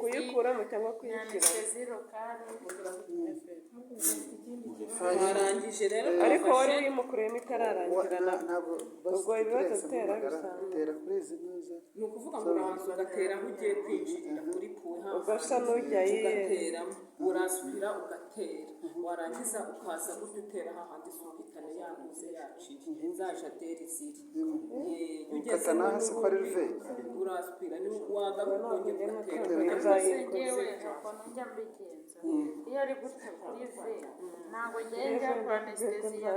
Kuyikuramo cyangwa Ni kuyishyiramo. Anesthésie locale. Warangije rero. Ariko wari twafashe uyimukuriyemo itararangira na Ntabwo. Ubwo ibibazo bitera bisanzwe. Tera kuri izi ntuza. Ni ukuvuga ngo urabanza ugatera aho ugiye kwinjirira kuri puwe. Ubwo asa n'ujya yiye. Ugateramo, urasubira ugatera, warangiza ukaza gutya utera hahandi sous-cutané yantuze yaciye za jaderi ziri. Iyo Ukata ugezemo n'aha se ko ari n'ubundi V? Urasubira, ni wagaruka ukongera ugatera. Ariko se njyewe ukuntu njya mbigenza, iyo ari gutya kuri V, ntabwo ngiye njya kuri anesthésie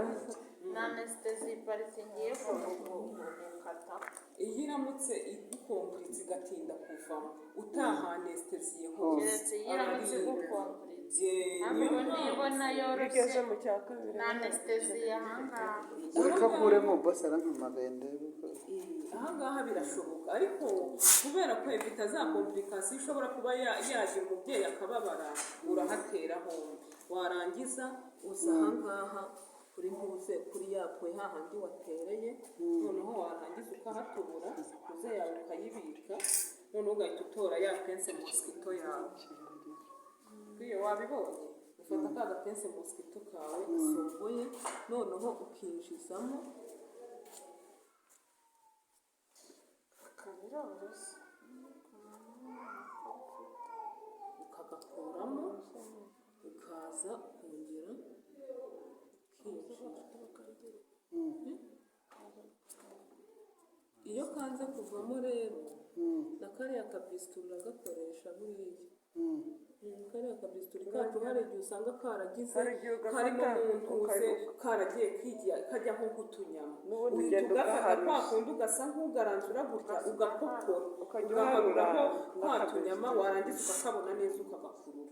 na anesthésie partie ngiye gukata. Iyo iramutse igukompuritse igatinda kuvamo utaha anesthésie hose, Keretse iyo iramutse igukompuritse, niyo ariko nibona yoroshye, Bigeze mu cya kabiri. Na anesthésie ahangaha. Reka kuremo, boss arampamagaye, ndebe ko Ahangaha birashoboka, ariko kubera ko evita za complication ishobora kuba yagira umubyeyi akababara, urahatera hombi, warangiza uza ahangaha kuri ntuze kuri ya puwe hahandi watereye, noneho warangiza ukahatubura, uze yawe ukayibika, noneho ugahita utora ya pince mosquito yawe. Iyo wabibonye, ufata ka gapince mosquito kawe gasongoye, noneho ukinjizamo. Biroroshye. Ukagakuramo, ukaza ukongera ukinjira. Iyo kanze kuvamo rero, na kariya kabistouri uragakoresha buriya. Kariya kabistouri kacu hari igihe usanga karagize Hari igihe ugafata karimo mu ntuze karagiye kigiye kajyaho nk'utunyama, N'ubundi uhita ugenda ugafata ugaharuza. Kwa kundi ugasa nk'ugaranzura gutya, ugakokora, Ukajya ugaharuraho uharura twa n'akabistouri. tunyama, warangiza ukakabona neza ukagakurura.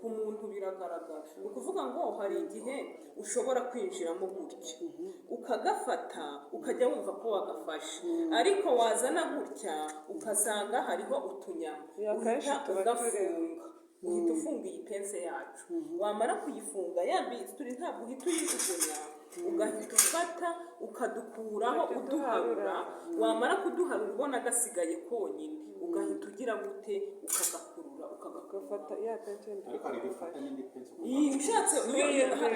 Ku muntu biragaragara. Ni ukuvuga ngo hari igihe ushobora kwinjiramo gutya ukagafata, ukajya wumva ko wagafashe, ariko wazana gutya ugasanga hariho utunyama, Ya, akenshi uhita tuba ugafunga, uhita ufunga iyi pince yacu. Wamara kuyifunga, ya bistouri ntabwo uhita uyijugunya, ugahita ufata ukadukuraho Ugahita uduharura. uduharura. Wamara kuduharura ubona gasigaye konyine, ugahita ugira gute? Ukagakurura, ukagakurura. Ugafata ya pince yindi. Ariko hari gufata n'indi pince. Iyi ushatse,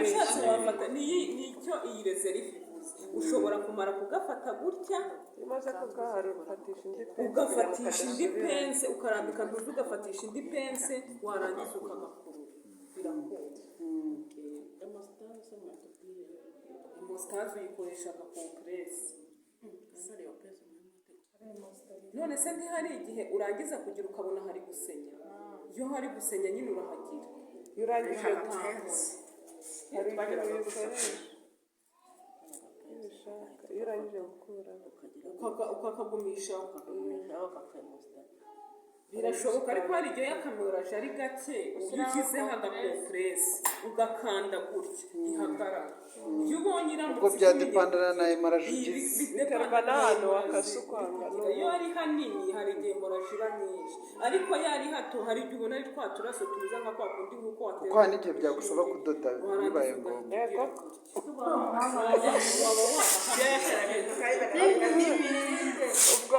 ushatse wafata niyi, nicyo iyi réserve ivuze. Ushobora kumara kugafata gutya, Iyo umaze kugaharura ufatisha indi pince. Ugafatisha indi pince, ukarambika ntuzi, ugafatisha indi pince, warangiza ukagakurura, birakunda. Hémostase uyikoresha compresse. None se ntihari igihe urangiza kugira ukabona hari gusenya? Iyo hari gusenya nyine urahagira. Iyo urangije hari igihe uyikoresha iyo ubishaka, iyo urangije gukuramo. Ukakagumishaho birashoboka, ariko hari igihe y'akahémorragie ari gake, iyo ushyizeho agacompresse ugakanda gutya ihagarara. Iyo ubonye iramutse Ubwo byadepandana na hémorragie ugize. Biterwa n'ahantu wakase ukwanga. Iyo ari hanini hari igihe hémorragie iba nyinshi, ariko iyo ari hato hari igihe ubona ari twa turaso tuza nka kwa kundi nk'uko watera. Kuko hari n'igihe byagusaba kudoda bibaye ngombwa. Yego. Waba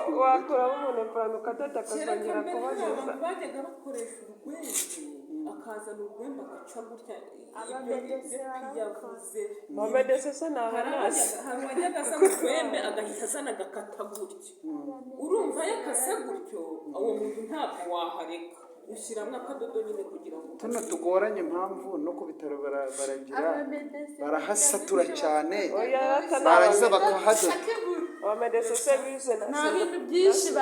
Ubwo wakuramo umuntu ipantaro ukadoda Kera akazongera mbere kuboneza. Abantu bajyaga bakoresha urwembe, akazana urwembe agaca gutya, ibyo ngibyo yavuze. Bamedese se ni abanasi. Hari uwajyaga azana urwembe agahita azana agakata gutya. Urumva yakase gutyo, uwo muntu ntabwo wahareka, ushyiramo akadodo nyine kugira ngo Tuno tugoranye, impamvu no ku bitaro baragira barahasatura cyane, Oya, barangiza bakahadoda. Abamedese se bize na Nta bintu byinshi.